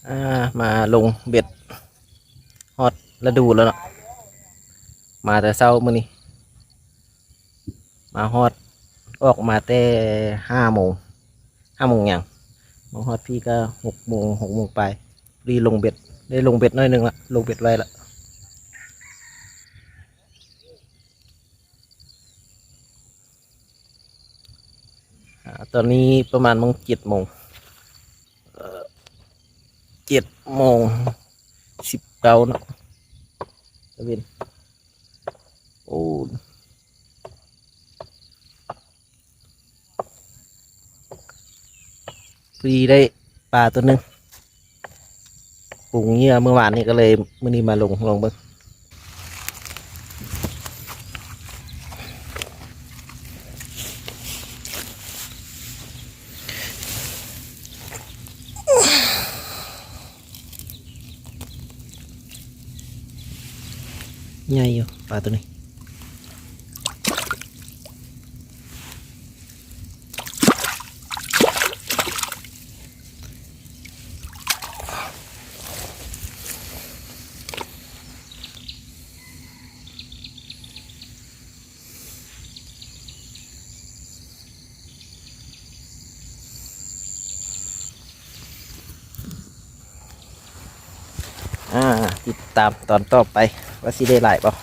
ອ່າ ມາລົງເບັດ ຮອດລະດູແລ້ວເນາະ ມາແຕ່ເຊົ້າມື້ນີ້ ມາຮອດ ອອກມາແຕ່ຫ້າໂມງ ຫ້າໂມງຫຍັງ ມາຮອດພີ້ກໍຫົກໂມງ ຫົກໂມງປາຍ ພໍດີລົງເບັດ ໄດ້ລົງເບັດໜ້ອຍໜຶ່ງລະ ລົງເບັດໄວ້ລະ. ອ່າ ຕອນນີ້ປະມານໂມງ ເຈັດໂມງ ເອີ ເຈັດໂມງສິບເກົ້າເນາະ ຕາເວັນ ໂອ້ ພໍດີໄດ້ປາຕົວໜຶ່ງ ປຸງເຫຍື່ອມື້ວານນີ້ ກໍເລີຍມື້ນີ້ມາລົງ ລອງເບິ່ງ. ໃຫຍ່ຢູ່ປາຕົວນີ້. ອ່າ ຕິດຕາມຕອນຕໍ່ໄປວ່າຊິໄດ້ຫຼາຍບໍ່.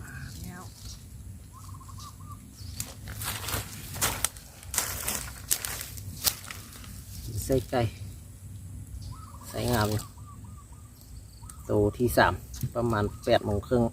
ມາແລ້ວ ກິນໄສ້ໄກ່ ໄສ້ງາມຢູ່. ໂຕທີສາມ ປະມານແປດໂມງເຄິ່ງ.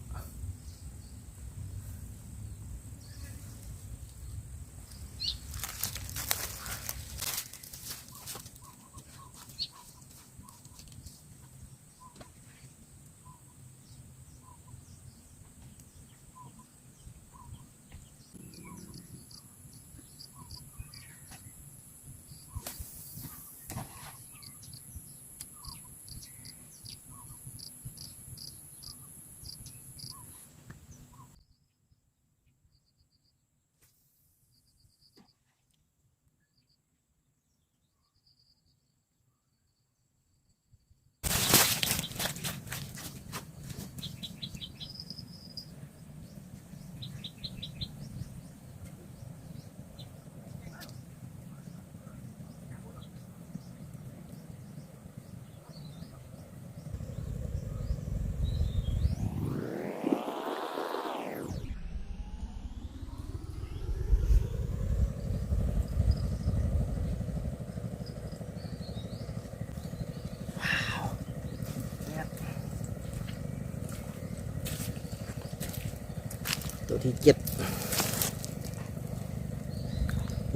ໂຕທີເຈັດ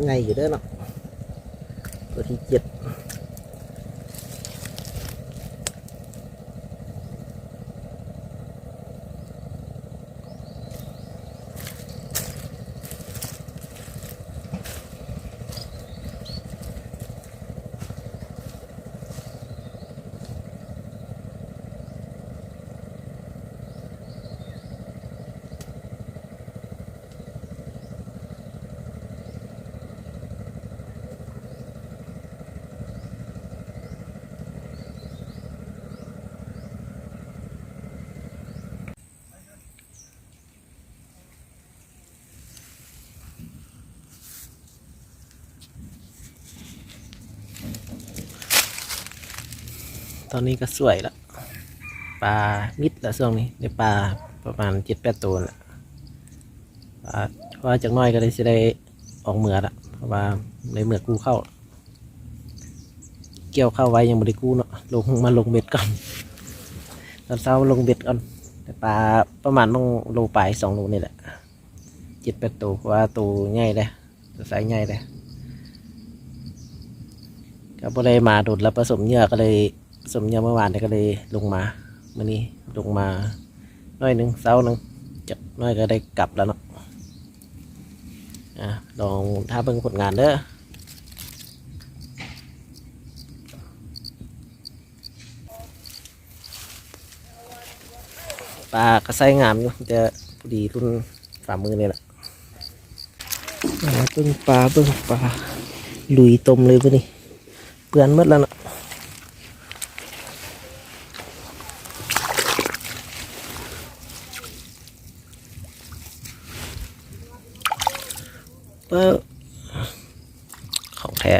ໃຫຍ່ຢູ່ເດີເນາະ ໂຕທີເຈັດ. ຕອນນີ້ກໍສວຍລະ ປາມິດລະຊ່ວງນີ້ ໄດ້ປາປະມານເຈັດແປດໂຕລະ ປາ ເພາະວ່າຈັກໜ້ອຍກໍໄດ້ ຊິໄດ້ອອກເມືອລະ ເພາະວ່າໄດ້ເມືອກູ້ເຂົ້າ ກ່ຽວເຂົ້າໄວ້ ຍັງບໍ່ໄດ້ກູ້ເນາະ ລົງ ມາລົງເບັດກ່ອນ ຕອນເຊົ້າລົງເບັດກ່ອນ ໄດ້ປາປະມານໂລປາຍ ສອງໂລນີ້ແຫຼະ ເຈັດແປດໂຕ ເພາະວ່າໂຕໃຫຍ່ເດ້ ໂຕໄຊໃຫຍ່ເດ້ ກໍບໍ່ໄດ້ມາດົນລະ ປະສົມເຫຍື່ອກໍເລີຍ ປະສົມເຫຍື່ອມື້ວານນີ້ກໍເລີຍລົງມາ ມື້ນີ້ລົງມາໜ້ອຍໜຶ່ງ ເຊົ້າໜຶ່ງ ຈັກໜ້ອຍກໍໄດ້ກັບລະເນາະ ອາ ລອງຖ້າເບິ່ງຜົນງານເດີ. ປາກໍໄຊງາມຢູ່ ແຕ່ພໍດີລຸ້ນຝ່າມືນີ້ແຫຼະ ອາ ເບິ່ງປາ ເບິ່ງປາ ລຸຍຕົມເລີຍມື້ນີ້ ເປື້ອນໝົດແລ້ວເນາະ ເປີ ຂອງແທ້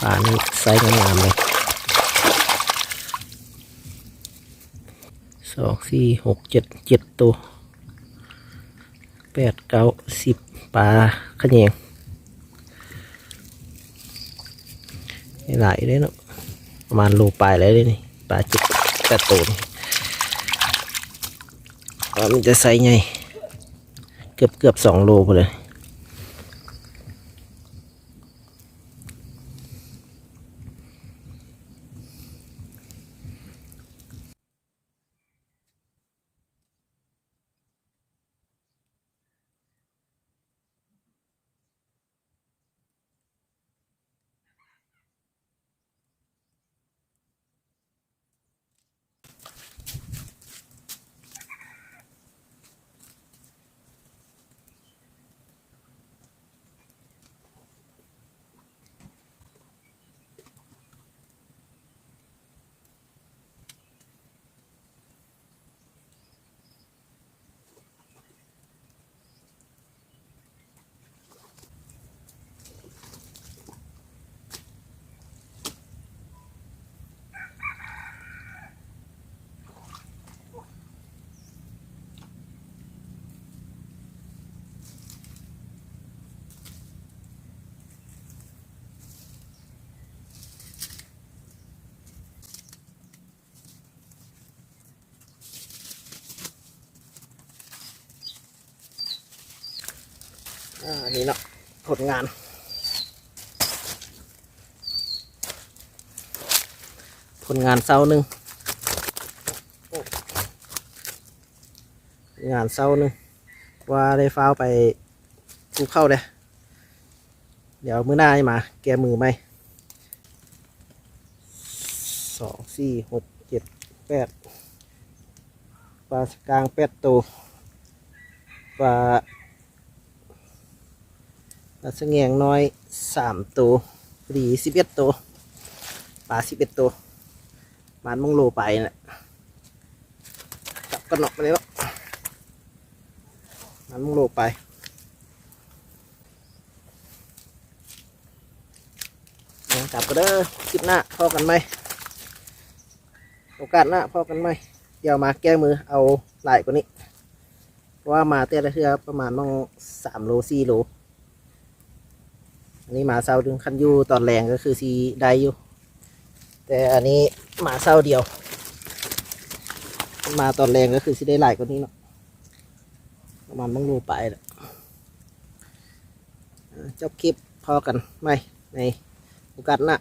ປານີ້ໄຊງາມໆເລີຍ ສອງ ສີ່ ຫົກ ເຈັດ ເຈັດໂຕ ແປດ ເກົ້າ ສິບ ປາຂະແຍງ ຫຼາຍເດ້ເນາະ ປະມານໂລປາຍແລ້ວເດ້ນີ້ ປາເຈັດແປດໂຕນີ້ ປາມີແຕ່ໄຊໃຫຍ່ ເກືອບໆສອງໂລພຸ້ນເລີຍ. ອາ ນີ້ເນາະ ຜົນງານ ຜົນງານເຊົ້າໜຶ່ງ ງານເຊົ້າໜຶ່ງ ວ່າໄດ້ຟ້າວໄປປູກເຂົ້າເດ້ ດຽວມື້ໜ້າໃຫ້ມາແກ້ມືໃໝ່ ສອງ ສີ່ ຫົກ ເຈັດ ແປດ ປາສະກາງແປດໂຕ ປາ ປາສະແງງນ້ອຍສາມໂຕ ພໍດີສິບເອັດໂຕ ປາສິບເອັດໂຕ ປະມານໂລປາຍນີ້ແຫຼະ ຈັບກັນເນາະ ມານີ້ເນາະ ປະມານໂລປາຍ. ກະໄປເດີ ຄລິບໜ້າພໍ້ກັນໃໝ່ ໂອກາດໜ້າພໍ້ກັນໃໝ່ ດຽວມາແກ້ມືເອົາຫຼາຍກວ່ານີ້ ເພາະວ່າມາແຕ່ລະເທື່ອປະມານໜຶ່ງສາມໂລ ສີ່ໂລ ອັນນີ້ມາເຊົ້າໜຶ່ງ ຄັນຢູ່ຕອນແລງກໍຄືຊິໄດ້ຢູ່ ແຕ່ອັນນີ້ມາເຊົ້າດຽວ ມາຕອນແລງກໍຄືຊິໄດ້ຫຼາຍກວ່ານີ້ເນາະ ປະມານໜຶ່ງໂລປາຍແຫຼະ. ຈົບຄລິບ ພໍ້ກັນໃໝ່ໃນໂອກາດໜ້າ.